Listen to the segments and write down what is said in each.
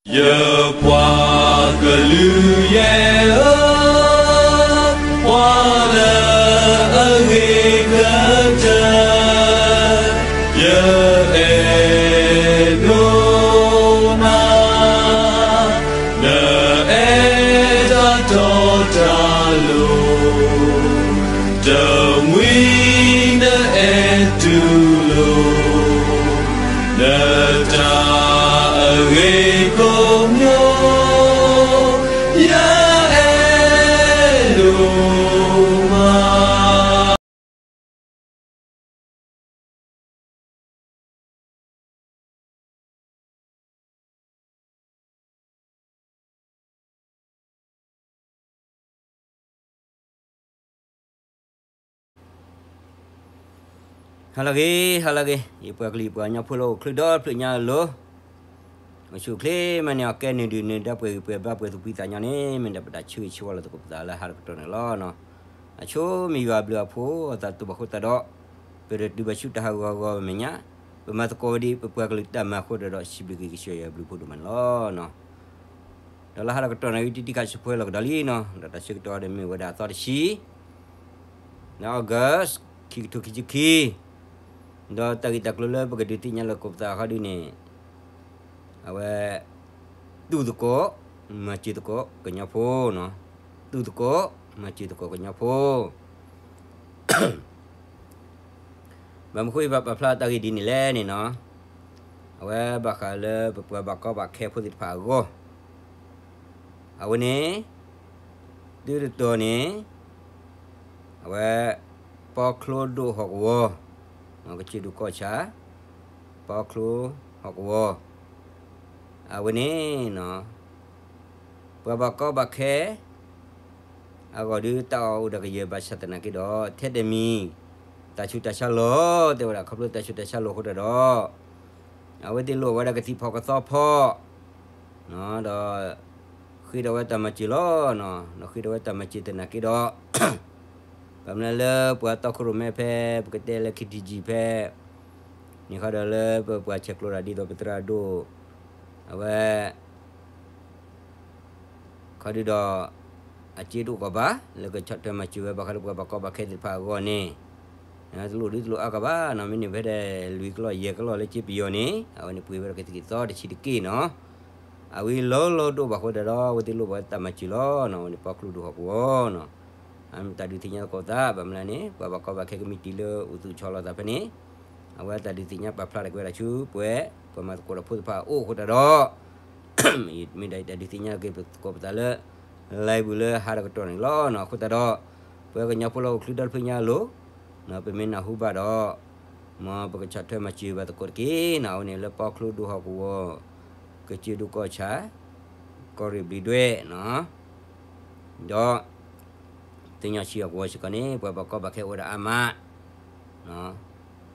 ယပှၤကလုာ်ယဲၢ်ဧၢ, ပှၤလၢအဂ့ၤကတၢၢ်, ယအဲၣ်ဒိးနၤ, နအဲၣ်တၢ်တီတၢ်လိၤ, တမှံၤနအဲၣ်တူၢ်လိာ် နတၢ်အဂ့ၤကိးမံၤ, ယအဲၣ်ဒိးမး. ဟါလၢအဂ့ၤ, ဟါလၢအဂ့ၤ, ယပှၤကလုာ်ပှၤကညီဖိလၢအိၣ်ချုးဒီဖျၢၣ်ညါအလိၤ, အိၣ်ဆူၣ်အိၣ်ချ့မးန့ၣ် အကဲနုာ်ဒုးနုာ်ဒါပှဲၤဂံၢ်ပှဲၤဘါပှဲၤသူၣ်ဖှံသးညီန့ၣ် မ့ၢ်ဒၣ်ပတၢ်ဆၢဂ့ၤဆၢဝါလီၤသကိးပသးလၢဟါလၢကတီၢ်န့ၣ်လီၤ. အဆိမ့ၢ်ယွၤအဘျုးအဖှိၣ်အသးတဘၣ်ဃိသတးဒီး ပတတုၤဘၣ်ဆူတၢ်ဟးဂီၤဟးဂီၤမဲာ်ညါ, ပမၤသကိးဝဲဒ်ပပှၤကလုာ်တၢ်မၤအဃိဒီး စံးဘျုးက့ၤကစၢ်ယွၤအဘျုးအဖှိၣ်ဒိၣ်မးန့ၣ်လီၤ. ဒီးလၢဟါလၢကတီၢ်န့ၣ် ဝံတံၢ်တံၢ်ခးဆူၣ်ဖဲလီၤကဒီးလံနီၤ, ဒီးတၢ်ဆၢကတီၢ်ဒီးမ့ၢ်ဝဲဒၣ်အသီတဆံ လၢ August ခံကထိခံဆံခံ, ဒီးတၢ်ဂ့ၢ်တၢ်ကျိၤလၢပကဒုးသ့ၣ်ညါလီၤသကိးပသးအခီဒုးန့ၣ်, အဝဲ သူၣ်သကိး မၤစၢၤသကိးကညီဖိနီၤ, သူၣ်သကိး မၤစၢၤသကိးကညီဖိ ဘၣ်မနုၤဃိယဘၣ်ပာ်ဖျါတၢ်ဂ့ၢ်ဒ်န့ၣ်လဲၣ်န့ၣ်နီၤ, အဝဲဘၣ်ဃးလၢပပှၤဘၣ်ကီဘၣ်ခဲဖိသ့ၣ်တဖၣ်အဂီၢ်, အဝဲန့ၣ် သုတတီၤန့ၣ် အဝဲ ပီချိဒိၣ်ဟီၣ်ကဝီၤ, ကစၢၢ်ဒိၣ်ကီၢ်ဆၣ်, ပီချိဟီၣ်ကဝီၤ, အဝဲန့ၣ် ပှၤဘၣ်ကီဘၣ်ခဲ အဂီၢ်ဒုးတၢ်အီၣ်အိၣ်ဒီးကယဲၢ်ဘၣ်ဆၣ်သနာ်က့ဒီး ထဲတမံၤ တၢ်ဆူးတၢ်ဆါလီၤ တဲဝဲဒၣ် ခီဖျိတၢ်ဆူးတၢ်ဆါလီၤအဃိတၢ်ဒီး အဝဲသ့ၣ်လိၣ်ဝဲဒၣ်ကသံၣ်ဖီၣ်ကသီဖီၣ် ဒီး ဃ့ထီၣ်ဝဲတၢ်မၤစၢၤလီၤ, ဒီးဃ့ထီၣ်ဝဲတၢ်မၤစၢၤသနာ်က့ဒီး ဘၣ်မနုၤလၢပှၤတီခိၣ်ရိၣ်မဲဖဲ ပကတဲလၢ ခ့တံကံ ဖဲ န့ၣ်ခီဒီးလၢပပှၤဆဲးကျိးတၢ်ဒ်သိးပသရၣ်ဒိၣ် အဝဲ ခီဒုးဒီး အစ့တအိၣ်ကီးဘၣ် လၢကဆီၣ်ထွဲမၤစၢၤဝဲဘၣ်ဃးလၢပှၤဘၣ်ကီဘၣ်ခဲသ့ၣ်တဖၣ်အဂီၢ်န့ၣ် တလိၣ်ဒုးတလိၣ်အါကီးဘၣ်နီၤ, မ့ၢ်န့ၢ်ဖဲဒၣ်လွံၢ်ကလီၢ်ယဲၢ်ကလီၢ်လၢက့ပယီၤန့ၣ် အဝဲန့ၣ်ပှ့ၤဝဲဒၣ်ကသံၣ်ကသီတဆံးတက့ၢ်နီၤ, အဝဲလီၤလီၤဒိၣ်ဘၣ်ဃိတၢ်ဒီး အဝဲသ့ၣ်လိၣ်ဘၣ်ဝဲတၢ်မၤစၢၤလီၤနီၤ, အဝဲန့ၣ်ပီချိဒိၣ်ဟီၣ်ကဝီၤနီၤ, အမ့ၢ်တၢ်ဒုးသ့ၣ်ညါသကိးသး ဘၣ်မနုၤလဲၣ်န့ၣ် ပှၤဘၣ်ကီဘၣ်ခဲကမံးတံာ်လၢအိၣ်သူၣ်ဆီလီၤသးဖဲန့ၣ် အဝဲတၢ်ဒုးသ့ၣ်ညါပာ်ဖျါတၢ်ကွဲးဒၣ်ဆူပှဲၤ ပှၤမၤသကိးတၢ်ဖိသ့ၣ်တဖၣ်အအိၣ်အဃိတၢ်ဒီး မ့ၢ်ဒၣ်တၢ်ဒုးသ့ၣ်ညါက့ၤသကိးပသးလၢ live ပူၤလၢဟါတကတီၢ်န့ၣ်လီၤနီၤ, အဃိတၢ်ဒီး ပဝဲကညီဖိလၢအိၣ်ချုးဒီတဖျၢၣ်ညါအလိၤ ပမ့ၢ်နၢ်ဟူဘၣ်ဒီး မ်ပကဆီၣ်ထွဲမၤစၢၤဘၣ်သကိးတက့ၢ်နီၤ, အဝဲန့ၣ်လၢပီချိဒိၣ်ဟီၣ်ကဝီၤ ကစၢၢ်ဒိၣ်ကီၢ်ဆၣ် ကီၢ်ရ့ၣ်ဘျံးဒွဲၣ်နီၤ, ဒီး သ့ၣ်ညါဆံးအကဝီၤစ့ၢ်ကီးန့ၣ် ပှၤဘၣ်ကီဘၣ်ခဲအိၣ်ဝဲဒၣ်အါမး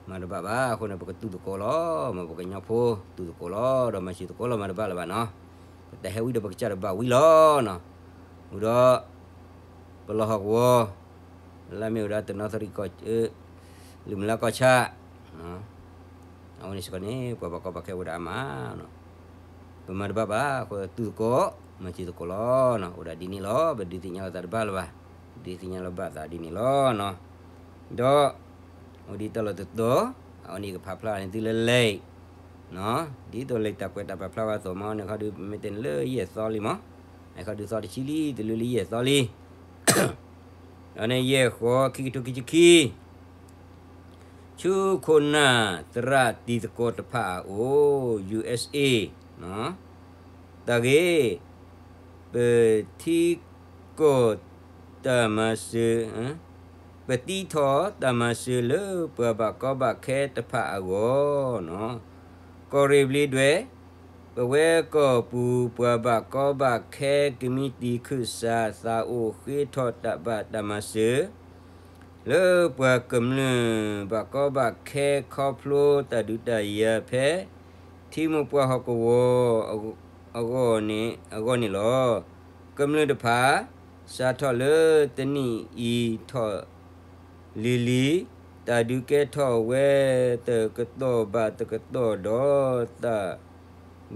မၤတဘၣ်ဘၣ်အဃိန့ၣ် ပကသူၣ်သကိးလီၤ, မ်ပကညီဖိသူၣ်သကိးလီၤ ဒီးမၤစၢၤသကိးလီၤမၤတဘၣ်လၢၤဘၣ်နီၤ, ပတၢ်ဟဲဝံဒီးပကစၢ်တဘၣ်ဝံလီၤနီၤ, အိၣ်ဒီး ပလီၢ်ဟီၣ်ကဝီၤ လၢမ့ၢ်အိၣ်ဒီးတနီသရံၣ်ကီၢ် လုၢ်မုၢ်လါကီၢ်ဆၣ် အဝဲန့ၣ်စ့ၢ်ကီးန့ၣ် ပှၤဘၣ်ကီဘၣ်ခဲအိၣ်ဝဲဒၣ်အါမး ပမၤတဘၣ်ဘၣ်အဃိ သူၣ်သကိး မၤစၢၤသကိးလီၤနီၤ, အိၣ်ဒၣ်ဒ်န့ၣ်လီၤ, ပဒုးသ့ၣ်ညါလိာ်သးတဘၣ်လၢၤဘၣ်, ဒုးသ့ၣ်ညါလီၤဘၣ်သးဒ်န့ၣ်လီၤနီၤ, ဒီး အိၣ်ဒ်တၢ်လီၢ်တတီၤ အဝဲန့ၣ်ကဖးဖျါန့ၢ်သုလၢ link နီၤ, ဒ်သိး link တၢ်ကွဲးတၢ်ပာ်ဖျါဝဲအသိး မ့ၢ်န့ၣ်ခီဒုး မ့ၢ်တဲန့ၣ်လၢယဲၢ်သီလံမး, န့ၣ်ခီဒုးသီတဆံလံ တလၢလံယဲၢ်သီလံ ဒီးန့ၣ်ယဲၢ်ဃီ ခံကထိခံဆံခံ ဆူခိၣ်နၢ်သရၣ်တံၤသကိးတဖၣ်အအိၣ် ယူၢ်အ့းအ့း တၢ်ဂ့ၢ် ပထံကီၢ်တၢ်မၤစၢၤ ပသံထီၣ်တၢ်မၤစၢၤလၢပှၤဘၣ်ကီဘၣ်ခဲတဖၣ်အဂီၢ်နီၤ, ကီၢ်ရ့ၣ်ဘျံးဒွဲၣ် ပဝဲကီၢ်ပူၤပှၤဘၣ်ကီဘၣ်ခဲကမံးတံာ်ခၢၣ်စးသးအိၣ်ဃ့ထီၣ်တၢ်ဘၣ်တၢ်မၤစၢၤ လၢပှၤကမျၢၢ်ဘၣ်ကီဘၣ်ခဲခီဖျိတၢ်ဒုးတၢ်ယၤဖဲ ထံမိၢ်ပှၢ်ဟီၣ်ကဝီၤအဂီၢ်န့ၣ်လီၤ. ကမျၢၢ်တဖၣ် စးထီၣ်လၢတနံၣ်အံၤထီၣ်လံၤလံၤ တၢ်ဒုးကဲထီၣ်ဝဲတကတီၢ်ဘၣ်တကတီၢ်ဒီးတၢ်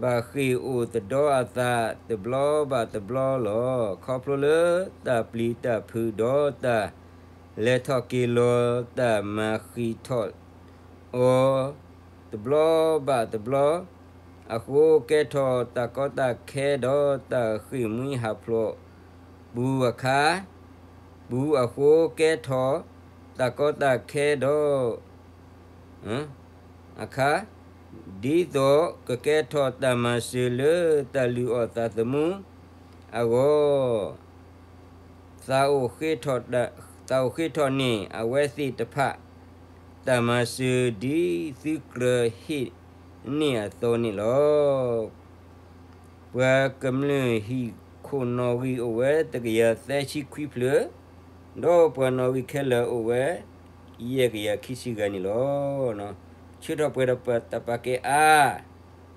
ဘၣ်ဃ့ၢ်အိၣ်သဒီအသးတဘျီဘၣ်တဘျီလီၤ. ခီဖျိလၢတၢ်ပျံၤတၢ်ဖုးဒီးတၢ်လဲၤထီၣ်က့ၤလီၤ တၢ်မၤဃံးထီၣ်အီၤ တဘျီဘၣ်တဘျီအဃိ ကဲထီၣ်တၢ်ကီတၢ်ခဲဒီးတၢ်ဃ့ၢ်မှံဟးဖျိးပူၤအခါ, ပူၤအဃိကဲထီၣ်တၢ်ကီတၢ်ခဲဒီး အခါ, ဒ်သိးကကဲထီၣ်တၢ်မၤစၢၤလၢတၢ်လုၢ်အီၣ်သးသမူအဂီၢ်, သးအိၣ်ဃ့ထီၣ်, သးအိၣ်ဃ့ထီၣ်န့ၢ်အဝဲသ့ၣ်တဖၣ် တၢ်မၤစၢၤဒ်သုကြၢးဟ့ၣ်န့ၢ်အသိးန့ၣ်လီၤ. ပှၤကမျၢၢ်ဟံၣ်ခိၣ်နီၣ်ဂံၢ်အိၣ်ဝဲတကယၤသၢဆံခွံဖျၢၣ်, ဒီးပှၤနီၣ်ဂံၢ်ခဲလၢာ်အိၣ်ဝဲ ယဲၢ်ကယၤခံဆံဂၤန့ၣ်လီၤ. ဆှၢထီၣ်ပှဲၤဒီးတၢ်ပာ်ကဲအါ,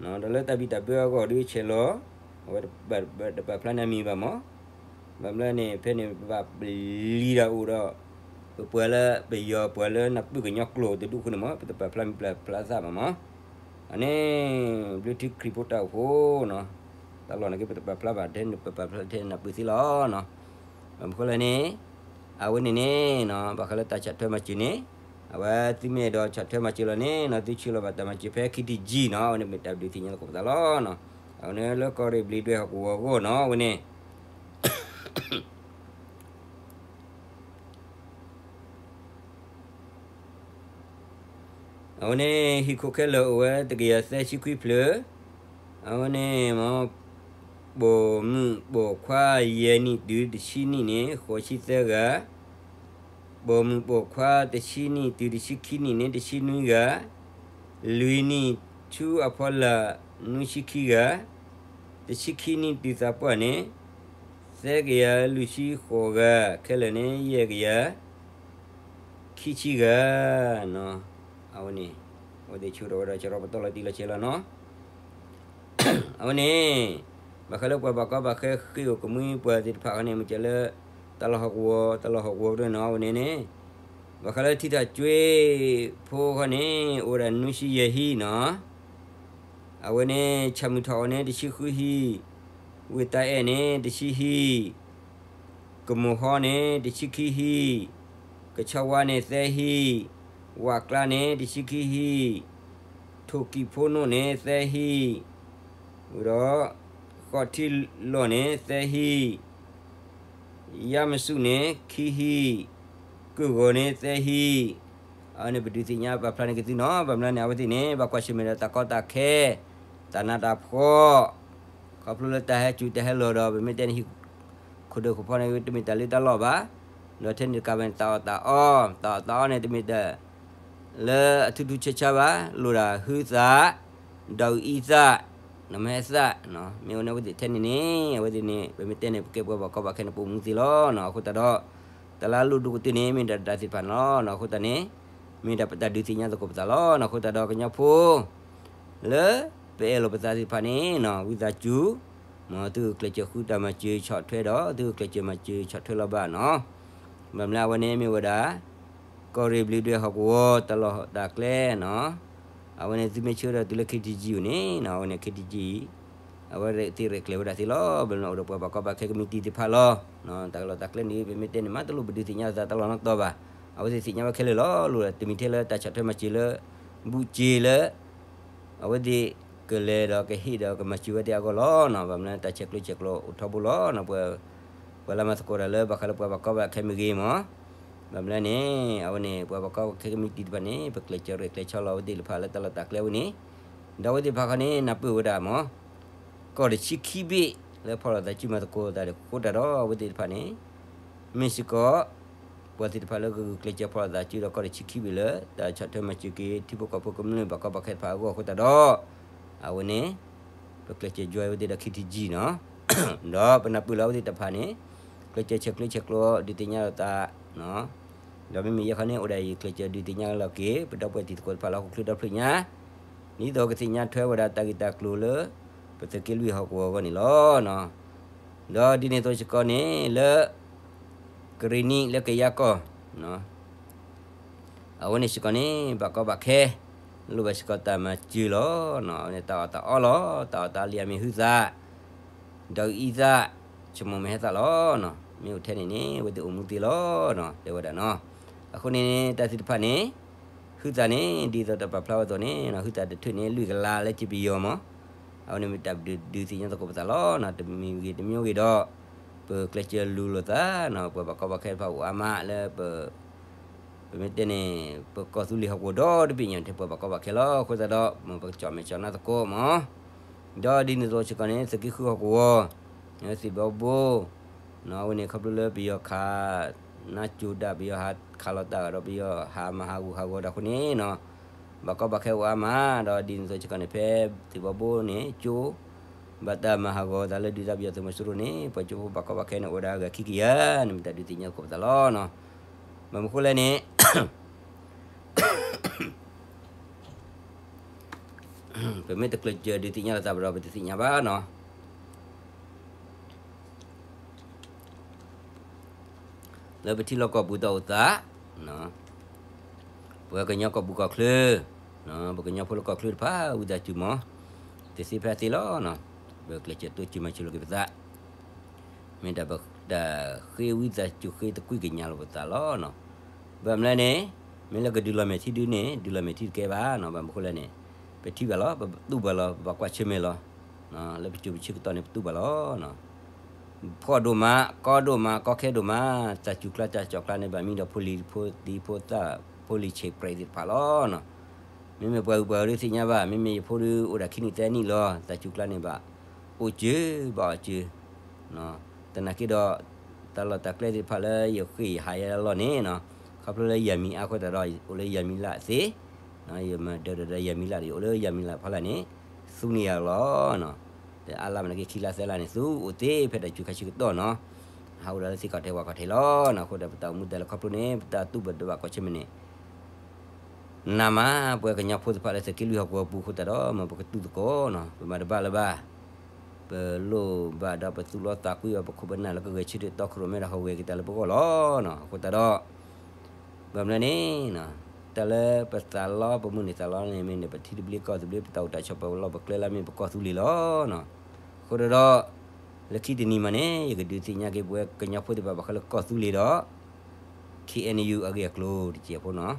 ဒီးလၢတၢ်ဘံၣ်တၢ်ဘၢအဂီၢ်ဒုးဆဲးလီၤ, အဝဲတပာ်ဖျါန့ၢ်အမံၤဘၣ်မး, ဘၣ်မနုၤန့ၣ် ဖဲန့ၣ်ပဘၣ်ပျံၤတၢ်အိၣ်ဒီး ပပှၤလၢပယီၤပှၤလၢနၢ်ပၢၢ်ကညီကျိာ်တဒူၣ်အဃိန့ၣ်မး ပတပာ်ဖျါမံၤပာ်ဖျါသးဘၣ်မး, အန့ၣ် ဘျုးထံခရံာ်ဖိတၢ်အိၣ်ဖှိၣ်နီၤ, တၢ်လီၢ်န့ၣ်က့ၤပတပာ်ဖျါဘၣ် ထဲန့ၣ်ပပာ်ဖျါထဲန့ၣ်နၢ်ပၢၢ်သ့လီၤ. ဘၣ်မနုၤဃိလဲၣ်န့ၣ် အဝဲန့ၣ်န့ၣ်နီၤ ဘၣ်ဃးလၢတၢ်ဆီၣ်ထွဲမၤစၢၤန့ၣ် အဝဲသုမ့ၢ်အဲၣ်ဒိးဆီၣ်ထွဲမၤစၢၤလီၤန့ၣ်နီၤ သုဆှၢလီၤဘၣ်တၢ်မၤစၢၤဖဲ ခ့တံကံနီၤ အဝဲန့ၣ်မ့ၢ်တၢ်ဒုးသ့ၣ်ညါသကိးပသးလီၤ. အဝဲန့ၣ်လၢကီၢ်ရ့ၣ်ဘျံးဒွဲၣ်ဟီၣ်ကဝီၤအဂီၢ်နီၤ အဝဲန့ၣ် အဝဲန့ၣ် ဟံၣ်ခိၣ်ခဲလၢာ်အိၣ်ဝဲတကယၤသၢဆံခွံဖျၢၣ်, အဝဲန့ၣ် ပိာ်မုၣ်ပိာ်ခွါယဲၢ်နံၣ်တုၤတဆံနံၣ်န့ၣ် ဃိးဆံသၢဂၤ, ပိာ်မုၣ်ပိာ်ခွါတဆံနံၣ်တုၤတဆံခံနံၣ်န့ၣ် တဆံနွံဂၤ, လွံၢ်နံၣ်ဆူအဖီလာ် နွံဆံခံဂၤ, တဆံခံနံၣ်တုၤသးပှၢ်န့ၣ် သၢကယၤလွံၢ်ဆံဃိးဂၤ, ခဲလၢာ်န့ၣ် ယဲၢ်ကယၤ ခံဆံဂၤ အဝဲန့ၣ် အဝဲသ့ၣ်ဆှၢထီၣ်ဝဲဒီး ကရီပတီၢ်လီၤတံၢ်လီၤဆဲးလီၤနီၤ. အဝဲန့ၣ် ဘၣ်ဃးလၢပှၤဘၣ်ကီဘၣ်ခဲဃ့ၢ်အိၣ်ကမှံပှၤသ့ၣ်တဖၣ်အဃိန့ၣ် မ့ၢ်ကဲလၢ တၢ်လီၢ်ဟီၣ်ကဝီၤ တၢ်လီၢ်ဟီၣ်ကဝီၤပဒိၣ်နီၤ အဝဲန့ၣ်န့ၣ် ဘၣ်ဃးလၢထံထၣ်ကၠွ့ဖိအဃိန့ၣ် အိၣ်ဝဲဒၣ်နွံဆံယဲၢ်ဟံၣ်နီၤ. အဝဲန့ၣ် ဆၣ်မုၢ်ထီၣ်အီၤန့ၣ် တဆံဃုဟံၣ်, ဝ့ၢ်တၢ်အဲၣ်န့ၣ် တဆံဟံၣ်, ကမိၤဟီန့ၣ် တဆံခံဟံၣ်, ကဆီဝါန့ၣ် သၢဟံၣ်, ဝၣ်ကျါန့ၣ် တဆံခံဟံၣ်, ထိၣ်ကံၣ်ဖိနိၣ်န့ၣ် သၢဟံၣ်, ဒီး ဃီၣ်ထံလီၢ်န့ၣ် သၢဟံၣ်, ယါမစုၣ်န့ၣ် ခံဟံၣ်, ကုၢ်ဂီၤန့ၣ် သၢဟံၣ်, အဝဲန့ၣ်ပဒုးသ့ၣ်ညါပာ်ဖျါန့ၢ်က့ၤသုနီၤ ဘၣ်မနုၤန့ၣ် အဝဲသ့ၣ်န့ၣ် ဘၣ်ကွၢ်ဆၢၣ်မဲာ်ဒီးတၢ်ကီတၢ်ခဲ, တၢ်နးတၢ်ဖှီၣ်, ခီဖျိလၢတၢ်ဟဲစူၤတၢ်ဟဲလီၤဒီး ပမ့ၢ်တဲန့ၣ်ဟံၣ်ခိၣ်ဒၢးခိၣ်ဖီန့ၣ် တမ့ၢ်တၢ်လၢတၢ်လီၢ်ဘၣ်, ဒီးထဲန့ၣ်တကးဘၣ်န့ၣ် တၢ်အီၣ်တၢ်အီ, တၢ်အီၣ်တၢ်အီန့ၣ် တမ့ၢ်တၢ် လၢအထူးထူးဆါဆါဘၣ်, လိၣ်ဒၣ်ဟုသၣ်, ဒီးအံသၣ်, နမဟဲသၣ်, မ့ၢ်အိၣ်န့ၣ်အဝဲသ့ၣ်ထဲန့ၣ်န့ၣ် အဝဲသ့ၣ်န့ၣ် ပမ့ၢ်တဲန့ၣ် ပကဲပှၤဘၣ်ကီဘၣ်ခဲန့ၣ် ပအိၣ်မူသ့လီၤနီၤ. အဃိသတးဒီး တၢ်လၢအလိၣ်ဒိၣ်ကတၢၢ်န့ၣ် မ့ၢ်ဒၣ်တၢ်သ့ၣ်တဖၣ်န့ၣ်လီၤ. အဃိသတးန့ၣ် မ့ၢ်ဒၣ်ပတၢ်ဒုးသ့ၣ်ညါသကိးပသးလီၤ. အဃိသတးဒီးကညီဖိ လၢပအဲၣ်လိာ်ပသးသ့ၣ်တဖၣ်န့ၣ် ဝံသးစူၤ မ်သုကကျဲးစၢးဃုတၢ်မၤစၢၤဆီၣ်ထွဲဒီး သုကကျဲးစၢးမၤစၢၤဆီၣ်ထွဲလီၤဘၣ်နီၤ. ဘၣ်မနုၤအဝဲန့ၣ်မ့ၢ်ဝဲဒၣ် ကီၢ်ရ့ၣ်ဘျံးဒွဲၣ်ဟီၣ်ကဝီၤတၢ်လီၢ်တၢ်ကျဲနီၤ. အဝဲန့ၣ်သုမ့ၢ်ဆှၢဒီးတုၤလၢ ခ့တံကံ အံၤန့ၣ် အဝဲန့ၣ် ခ့တံကံ အံၤ အဝဲသ့ၣ်ရဲၣ်ကျဲၤဝဲဒၣ်သ့လီၤ. ဘၣ်မနုၤအိၣ်ဒီးပှၤဘၣ်ကီဘၣ်ခဲကမံးတံာ်သ့ၣ်တဖၣ်လီၤ. တၢ်လီၢ်တၢ်ကျဲန့ၣ် ပမ့ၢ်တဲန့ၣ် မ့ၢ်တလိၣ်ပဒုးသ့ၣ်ညါသးတၢ်လီၢ်နီတီဘၣ်. အဝဲသ့ၣ်သ့ၣ်ညါဝဲခဲလၢာ်လီၤ. လိၣ်ဒီးတမံၤထဲလၢတၢ်ဆီၣ်ထွဲမၤစၢၤလၢ ဘူးစ့လၢ အဝဲသ့ၣ်ကလဲၤဒီးကဟ့ၣ်ဒီးကမၤစၢၤဝဲသ့ၣ်အဂီၢ်လီၤ. ဘၣ်မနုၤတၢ်ဆဲးကျိးဆဲးကျိးအိၣ်ထီဘိလီၤ. ပှၤလၢမၤသကိးတၢ်လၢဘၣ်ဃးလၢပှၤဘၣ်ကီဘၣ်ခဲမ့ၢ်ဂ့ၤမး, ဘၣ်မနုၤန့ၣ် အဝဲန့ၣ် ပှၤဘၣ်ကီဘၣ်ခဲကမံးတံာ်တဖၣ်န့ၣ် ပကျဲးစၢးရဲၣ်ကျဲးဆီလီၤအဝဲသ့ၣ်တဖၣ်လၢတၢ်လီၢ်တၢ်ကျဲဝဲန့ၣ်, ဒီးအဝဲသ့ၣ်တဖၣ်ခီန့ၣ် နၢ်ပၢၢ်ဝဲဒၣ်မး ကီၢ်တဆံခံဘ့ၣ်လၢဖီၣ်လိာ်သးစုမၤသကိးသးအဃိသတးဒီး အဝဲသ့ၣ်တဖၣ်န့ၣ် မ့ၢ်စ့ၢ်ကီး ပှၤသ့ၣ်တဖၣ်လၢကဂုာ်ကျဲးစၢးဖီၣ်လိာ်သးစုဒီးကီၢ်တဆံခံဘ့ၣ်လၢ တၢ်ဆီၣ်ထွဲမၤစၢၤက့ၤ ထံဖိကီၢ်ဖိကမျၢၢ်ဘၣ်ကီဘၣ်ခဲတဖၣ်အဂီၢ်အဃိသတးဒီး အဝဲန့ၣ် ပကျဲးစၢး join ဝဲသ့ၣ်ဒီး ခ့တံကံ နီၤ, ဒီးပနၢ်ပၢၢ်လၢအဝဲသ့ၣ်တဖၣ်န့ၣ် ကျဲးစၢးဆဲးကျိးဆဲးကျိးဒုးသ့ၣ်ညါလိာ်သး ဒီးမ့မ့ၢ်ယဲခီန့ၣ် အိၣ်ဒၣ်ယကျဲးစၢးဒုးသ့ၣ်ညါလီၤက့ၤ ပဒီပုၢ်ဝဲၢ်တံၤသကိးတဖၣ်လၢဟီၣ်ခိၣ်ချၢဒီဖျၢၣ်ညါ, ဒ်သိးကသ့ၣ်ညါထွဲဝဲဒၣ်တၢ်ဂ့ၢ်တၢ်ကျိၤလၢ ပသုးက့လွံၢ်ဟီၣ်ကဝီၤအဂီၢ်န့ၣ်လီၤ. ဒီးဒ်န့ၣ်အသိးစ့ၢ်ကီးန့ၣ် လၢ ကရ့ၣ်နံၣ်လၢကယၤကီၢ် အဝဲန့ၣ်စ့ၢ်ကီးန့ၣ် ဘၣ်ကီဘၣ်ခဲ လိၣ်ဘၣ်စ့ၢ်ကီးတၢ်မၤစၢၤလီၤ. အဝဲန့ၣ်တၢ်အီၣ်တၢ်အီလီၤ. တၢ်အီၣ်တၢ်အီလံအမ့ၢ်ဟုသး, ဒီးအံသး, ဆိကမိၣ်မ့ၢ်ဟဲသးလီၤ. မ့ၢ်အိၣ်ထဲန့ၣ်န့ၣ် အဝဲသ့ၣ်အိၣ်မူသ့လီၤ တဲဝဲဒၣ်နီၤ. အဃိန့ၣ် တၢ်သ့ၣ်တဖၣ်န့ၣ် ဟုသးန့ၣ် ဒ်သိးတၢ်ပာ်ဖျါဝဲအသိးန့ၣ် ဟုသးတထၢၣ်န့ၣ် လွံၢ်ကလးလၢကပယီၤမး, အဝဲန့ၣ်မ့ၢ်တၢ်ဒုးသ့ၣ်ညါသကိးပသးလီၤ. တမံၤဂ့ၤတမံၤဂ့ၤဒီး ပကျဲးစၢးလူၤလိာ်သးနီၤ, ပှၤဘၣ်ကီဘၣ်ခဲတဖၣ်အိၣ်အါမးလၢပ ပမ့ၢ်တဲန့ၣ် ပကီၢ်သူလ့ၤဟီၣ်ကဝီၤဒီတဘ့ၣ်ညါ ထဲပှၤဘၣ်ကီဘၣ်ခဲလီၤ. အဃိသတးဒီး မ်ပကကၠီၣ်မဲာ်ကၠီၣ်နါသကိးမး, ဒီးဒ်န့ၣ်အသိးစ့ၢ်ကီးန့ၣ် သုးက့ဃုဟီၣ်ကဝီၤ, သ့ၣ်ဘီဘိ, အဝဲန့ၣ်ခီဖျိလၢပယီၤခး နါကၠိၤတၢ် ပယီၤဟးခးလီၤတၢ်ဒီး ပယီၤဟးမၤဟးဂူာ်ဟးဂီၤတၢ်အဃိန့ၣ်နီၤ, ဘၣ်ကီဘၣ်ခဲအိၣ်အါမး, ဒီးဒ်န့ၣ်အသိးစ့ၢ်ကီးန့ၣ် ဖဲသ့ၣ်ဘီဘိန့ၣ် ကၠိ ဘၣ်တၢ်မၤဟးဂီၤသးလၢဒုးသးပယီၤသုးမီၤစိရိၤန့ၣ် ပှၤကၠိဖိဘၣ်ကီဘၣ်ခဲန့ၣ် အိၣ်ဝဲဒၣ်ဂၤခံကယၤန့ၣ် မ့ၢ်တၢ်ဒုးသ့ၣ်ညါသကိးပသးလီၤနီၤ. ဘၣ်မနုၤဃိလဲၣ်န့ၣ် ပမ့ၢ်တကျဲးစၢးဒုးသ့ၣ်ညါလိာ်သးဘၣ်ဒီး ပတသ့ၣ်ညါဘၣ်နီၤ. လၢပထံလီၢ်ကီၢ်ပူၤတၢ်အိၣ်သး, ပှၤကညီကီၢ်ပူၤကီၢ်ချၢ, ပကညီဖိလၢကီၢ်ချၢတဖၣ် ဝံသးစူၤမး, တသ့ဖဲသ့လီၤ. ပကျဲးစၢးတိစၢၤမၤစၢၤလိာ်က့ၤပသး, မ့ၢ်တၢ်ပတၢ်ဃ့ဝံသးစူၤဃ့သကွံာ်ကညးလိာ်ပသးလီၤနီၤ. ဘၣ်မနုၤလဲၣ်န့ၣ် မ့ၢ်လၢကဒုးလီၤမဲာ်ထံဒုန့ၣ် ဒုးလီၤမဲာ်ထံတကဲဘၣ်နီၤ. ဘၣ်မနုၤဃိလဲၣ်န့ၣ် ပထံၣ်ဘၣ်လီၤ, ပတူၢ်ဘၣ်လီၤ, ပဘၣ်ကွၢ်ဆၢၣ်မဲာ်လီၤ. လၢပစိၤပဆၢကတီၢ်န့ၣ် ပတူၢ်ဘၣ်လီၤ. ဖှီၣ်ဒိၣ်မး, ကီဒိၣ်မး, ကီခဲဒိၣ်မး, တၢ်စူၤကျါတၢ်စူၤကျါန့ၣ် ဘၣ်မံဒီးဖိလံၤဖိသၣ်ဖိလံၤဆံးပြဲးသ့ၣ်တဖၣ်လီၤနီၤ. မ့မ့ၢ်ပှၤဂုၤပှၤဂၤဒုးသ့ၣ်ညါဘၣ်, မ့မ့ၢ်ယဖိဒုးအိၣ်ဒၣ်ခံနံၣ်သၢနံၣ်လီၤ, တၢ်စူၤကျါန့ၣ်ဘၣ် အိၣ်စၢၤဘၣ်အီၤစၢၤ, သနာ်က့ဒီး တၢ်လီၢ်တၢ်ကျဲသ့ၣ်တဖၣ်လၢယဃ့ယဟးယဲလီၢ်န့ၣ်နီၤ, ခီဖျိလၢယၤမံၤအါအဃိသတးဒီး အိၣ်လၢယၤမံၤလၢ်သ့, ယမၤဒၢးဒီးယၤမံၤလၢ်ဒီး အိၣ်လၢယၤမံၤလၢ်ဖီလာ်န့ၣ် သူန့ၢ်ယၤလီၤ. တအါလၢမနုၤက့ ခံလါသၢလါန့ၣ် သူအိၣ်သ့ဖဲတၢ်စူၤခါဆၢကတီၢ်နီၤ, ဟးအိၣ်ဒီးလၢသ့ၣ်ခီၣ်ထံးဝၣ်ခီၣ်ထံးလီၤနီၤ. အဃိဒီးပတၢ်အိၣ်မူတၢ်လဲၤခီဖျိန့ၣ် ပတၢ်တူၢ်ဘၣ်ဒိဘၣ်ကွၢ်ဆၢၣ်မဲာ်န့ၣ် နးမး ပှၤကညီဖိသ့ၣ်တဖၣ်လၢသုးက့လွံၢ်ဟီၣ်ကဝီၤပူၤအဃိသတးဒီး မ်ပကတူၢ်သကိးနီၤ, ပမၤတဘၣ်လၢၤဘၣ်, ပလိၣ်ဘၣ်ဒီးပသူၣ်လီသးကွံအီၤ ပခိၣ်ပနၢ်လၢကဂဲၤဆၢထၢၣ်တီခိၣ်ရိၣ်မဲဒီးဟူးဂဲၤက့ၤတၢ်လၢပဂီၢ်လီၤနီၤ. အဃိသတးဒီး ဘၣ်မနုၤလဲၣ်န့ၣ် တၢ်လၢပသးလီပမုၢ်န့ၢ်သးလီန့ၣ် မ့ၢ်န့ၣ် ပထံတဘျ့ကီၢ်တဘျ့ ပတၢ်အိၣ်တၢ်ဆိးပလီၢ်ပကျဲလၢမ့ၢ်ပကီၢ်သူလ့ၤလီၤနီၤ. အဃိသတးဒီး လၢခံတနံၤမးန့ၣ် ယကဒုးသ့ၣ်ညါက့ၤပဝဲကညီဖိသ့ၣ်တဖၣ်ဘၣ်ဃးလၢကီၢ်သူလ့ၤဒီး ခ့ၣ်အဲၣ်ယူၣ် အဂ့ၢ်အကျိၤတစဲးဖိနီၤ.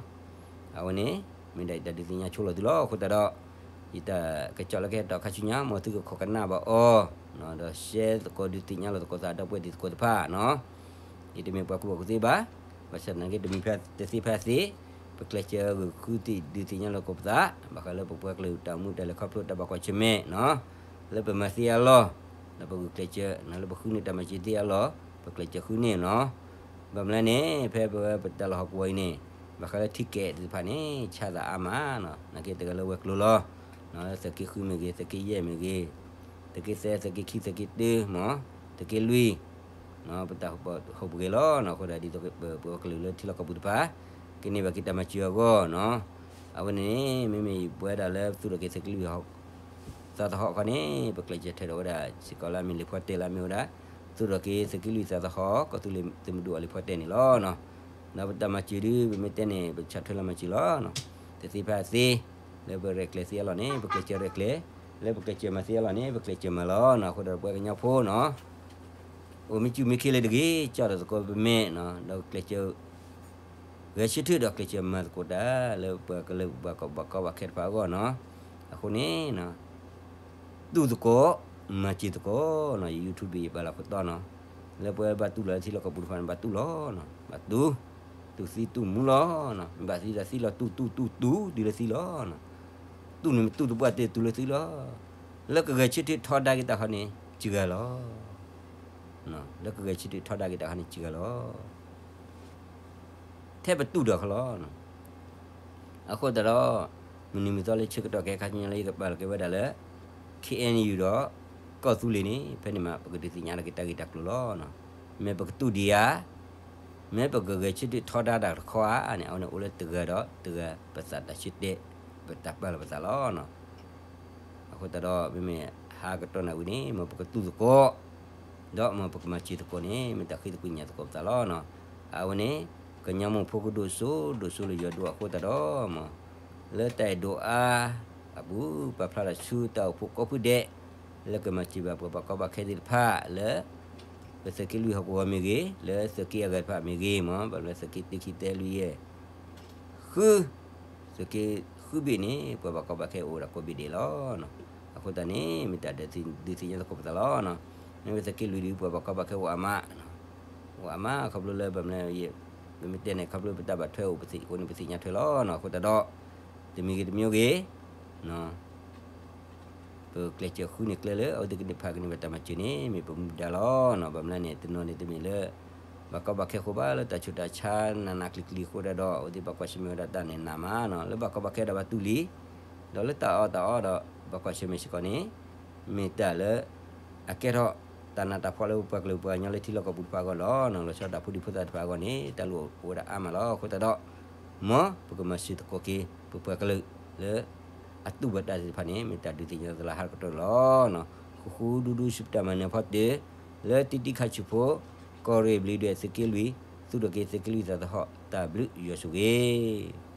အဝဲန့ၣ် မ့ၢ်ဒၣ်ယတၢ်ဒုးသ့ၣ်ညါဆိလီၤသုလီၤ. အဃိသတးဒီး ယတၢ်ကစီၣ်လၢကဟဲတီၣ်ခါဆူညါ မ်သုကခိးကနၣ်ဘၣ်အီၤ ဒီး share သကိးဒုးသ့ၣ်ညါလိာ်သကိးသးဒီပုၢ်ဝဲၢ်သ့ၣ်သကိးတဖၣ်နီၤ. ယတမ့ၢ်ပှၤကူၣ်ဘၣ်ကူၣ်သ့ဘၣ်, ဘၣ်ဆၣ်သနာ်က့ တမံၤဖဲတသ့ဖဲသ့, ပကျဲးစၢးဂုာ်ဃုသ့ၣ်ဒုးသ့ၣ်ညါလိာ်သကိးပသး ဘၣ်ဃးလၢပပှၤကလုာ်တၢ်အိၣ်မူတၢ်လဲၤခီဖျိတၢ်ဘၣ်ကွၢ်ဆၢၣ်မဲာ်နီၤ. လၢပမၤသ့အလီၢ် ဒီးပဂုာ်ကျဲးစၢး လၢပဃုန့ၢ်တၢ်မၤစၢၤသ့အလီၢ် ပကျဲးစၢးဃုန့ၢ်နီၤ. ဘၣ်မနုၤလဲၣ်န့ၣ် ဖဲပဝဲပတၢ်လီၢ်ဟီၣ်ကဝီၤအံၤန့ၣ် ဘၣ်ဃးလၢ ticket သ့ၣ်တဖၣ်န့ၣ် ဆါသးအါမးနီၤ. နာ်က့တဂၤလၢဝဲၤကျိၤလီၤ, သုးက့ဃုမ့ၢ်ဂ့ၤ သုးက့ယဲၢ်မ့ၢ်ဂ့ၤ, သုးက့သၢ သုးက့ခံ သုးက့တၢမး သုးက့လွံၢ် ပတၢ်ဟူးပဂဲၤလီၤနီၤ. အဃိဒီးဒ်သိးပပှၤကလုာ်လၢထံလီၢ်ကီၢ်ပူၤတဖၣ် ကန့ၢ်ဘၣ်က့ၤတၢ်မၤစၢၤအဂီၢ်နီၤ. အဝဲန့ၣ်န့ၣ် မ့မ့ၢ်ပဝဲဒၣ်လၢသူၣ်ထီၣ်က့ၤသုးက့လွံၢ်ဟီၣ် သးသဟီၣ်အခီန့ၣ် ပကျဲးစၢးထၢၣ်ဒီးဝဲဒၣ် စ့ၢ်ကီးလၢအမ့ၢ်လံာ်ဖီတဲာ်လၢအမ့ၢ်ဝဲဒၣ် သူၣ်ထီၣ်က့ၤသုးက့လွံၢ်သးသဟီၣ် ကီၢ်သူလ့ၤသုးမုၢ်ဒိၣ်အလံာ်ဖီတဲာ်န့ၣ်လီၤ. ဒီးပတၢ်မၤစၢၤဒုး ပမ့ၢ်တဲန့ၣ် ပဆၢထၢၣ်လၢမၤစၢၤလီၤ. တသ့ဖဲအသ့ လၢပရဲၣ်ကျဲၤသ့အလီၢ်န့ၣ် ပကျဲးစၢးရဲၣ်ကျဲၤ, လၢပကျဲးစၢးမၤသ့အလီၢ်န့ၣ် ပကျဲးစၢးမၤလီၤနီၤ. အဃိဒီးပဝဲကညီဖိနီၤ အိၣ်မ့ၢ်စူၢ်မ့ၢ်ခ့လၢတဂ့ၤ ကၠီၣ်ဒီးသကိးပမဲာ်နီၤ ဒီးကျဲးစၢး ဂဲၤဆၢထၢၣ်ဒီးကျဲးစၢးမၤသကိးတၢ် လၢပှၤကလုာ်ပှၤဘၣ်ကီဘၣ်ခဲတဖၣ်အဂီၢ်နီၤ. အဃိန့ၣ် တူၢ်သကိး မၤစၢၤသကိးနီၤ. ယ YouTube ယပာ်လီၤခိၣ်တီနီၤ လၢပဝဲဘၣ်တူၢ်လိာ်လၢထံလီၢ်ကီၢ်ပူၤတဖၣ်န့ၣ် ဘၣ်တူၢ်လီၤနီၤ. ဘၣ်တူၢ်, တူၢ်သံတူၢ်မူလီၤနီၤ. မ့ၢ်ဘၣ်သံဒီးသံလီၤ တူၢ်တူၢ်တူၢ်တူၢ် တုၤလၢသံလီၤနီၤ. တူၢ်န့ၣ်မ့ၢ်တူၢ်တပှၢ်တၢၢ် တုၤလၢသံလီၤ. လၢကဂဲၤဆၢထၢၣ်ထီဒါက့ၤတၢ်ခီန့ၣ် စှၤဂၤလီၤ. လၢကဂဲၤဆၢထၢၣ်ထီဒါက့ၤတၢ်ခီန့ၣ် စှၤဂၤလီၤ. ထဲပတူၢ်ဒီးခီလီၤ. အဃိသတးဒီး မုၢ်နံၤမုၢ်သီလၢဆၢကတီၢ်ခဲခါဆူညါလၢယကပာ်လီၤက့ၤဝဲဒၣ်လၢ ခ့ၣ်အဲၣ်ယူၣ်ဒီး ကီၢ်သူလ့ၤန့ၣ် ဖဲန့ၣ်မး ပကဒုးသ့ၣ်ညါလီၤက့ၤတၢ်ဂ့ၢ်တၢ်ကျိၤလီၤ. မ့ၢ်ပကတူၢ်ဒံးဧါ, မ့ၢ်ပကဂဲၤဆၢထၢၣ်ထီဒါတၢ်တခီဧါန့ၣ် အဝဲန့ၣ်အိၣ်လၢတဂၤဒီးတဂၤ ပသးတၢ်ဆၢတဲာ် ပတၢ်ပာ်လီၤပသးလီၤ. အဃိသတးဒီး မ့မ့ၢ်ဟါကတီၢ်နၣ်ဝံၤန့ၣ် မ်ပကတူၢ်သကိး ဒီးမ်ပကမၤစၢၤသကိးန့ၣ် မ့ၢ်တၢ်ဃ့သကွံာ်ညါသကိးပသးလီၤ. အဝဲန့ၣ် ကညီမိၢ်ဖိကဒိၣ်စိဒိၣ်စိလၢယွၤဒိၣ်အဃိသတးဒီး မ် လၢတၢ်အဲၣ်ဒိးအါအပူၤ ပာ်ဖျါထီၣ်ဆူတၢ်အိၣ်ဖှိၣ်ကိးဖုဒဲး လၢကမၤစၢၤဘၣ်ပှၤဘၣ်ကီဘၣ်ခဲသ့ၣ်တဖၣ်လၢ ပသုးက့လွံၢ်ဟီၣ်ကဝီၤမ့ၢ်ဂ့ၤ, လၢသုးက့အဂၤတဖၣ်မ့ၢ်ဂ့ၤမး, ဘၣ်မနုၤသုးက့တၢ ခံ သၢ လွံၢ် ယဲၢ် ဃု, သုးက့ဃုဘ့ၣ်န့ၣ် ပှၤဘၣ်ကီဘၣ်ခဲအိၣ်ဝဲဒၣ်ကိးဘ့ၣ်ဒဲးလီၤ. အဃိသတးန့ၣ် မ့ၢ်တၢ်ဒုးသ့ၣ်ညါသကိးပသးလီၤ. မ့မ့ၢ်သုးက့လွံၢ်ဒုး ပှၤဘၣ်ကီဘၣ်ခဲအိၣ်အါမး, အိၣ်အါမး ခီဖျိလၢပမ့ၢ်တဲန့ၣ် ခီဖျိပတၢ်ဘၣ်ထွဲအိၣ်ပသ့ၣ်အဃိန့ၣ် ပသ့ၣ်ညါထွဲလီၤ. အဃိသတးဒီး တမံၤဂ့ၤတမံၤဂ့ၤ ပကျဲးစၢးဃုန့ၢ်ကျဲလၢ အဝဲသ့ၣ်ကန့ၢ်ဖးကန့ၢ်ဘၣ်တၢ်မၤစၢၤန့ၣ် မ့ၢ်ပမူဒါလီၤ. ဘၣ်မနုၤလဲၣ်န့ၣ် တနီၤန့ၣ်တမ့ၢ်လၢ ဘၣ်ကီဘၣ်ခဲအဃိဘၣ်, လၢတၢ်ဆူးတၢ်ဆါနးနးကျံၤကျံၤအဃိဒၣ်ဒီး အဝဲသ့ၣ်ဘၣ်ကွၢ်ဆၢၣ်မဲာ်ဝဲဒၣ်တၢ်န့ၣ်နးမးနီၤ, လၢဘၣ်ကီဘၣ်ခဲဒီးဘၣ်တူၢ်လံ, ဒီးလၢတၢ်အီၣ်တၢ်အီဒီး ဘၣ်ကွၢ်ဆၢၣ်မဲာ်စ့ၢ်ကီးန့ၣ် မ့ၢ်တၢ်လၢ အကဲထီၣ်တၢ်နးတၢ်ဖှီၣ်လၢပပှၤကလုာ်ပှၤကညီလၢထံလီၢ်ကီၢ်ပူၤတဖၣ်အဂီၢ်လီၤ. လီၤဆီဒၣ်တၢ်ဖိဒံဖိသၣ်တဖၣ်အဂီၢ်န့ၣ် တၢ်လိၣ်အိၣ်ဝဲဒၣ်အါမးလီၤ. အဃိသတးဒီး မ်ပကမၤစၢၤသကိးက့ၤ ပပှၤကလုာ်လၢ အတူၢ်ဘၣ်တၢ်သ့ၣ်တဖၣ်န့ၣ် မ့ၢ်တၢ်ဒုးသ့ၣ်ညါသးလၢဟါတကတီၢ်န့ၣ်လီၤ. ဃူဃူဒူဒူဆူပတၢ်မၤနၢၤဖီတၢၣ် လၢတံတံခါဆူၣ်ဖိ ကီၢ်ရ့ၣ်ဘျံးဒွဲၣ် သုးက့လွံၢ် သူၣ်ထီၣ်က့ၤသုးက့လွံၢ်သးသဟီၣ် တၢ်ဘျုးယွၤဆိၣ်ဂ့ၤ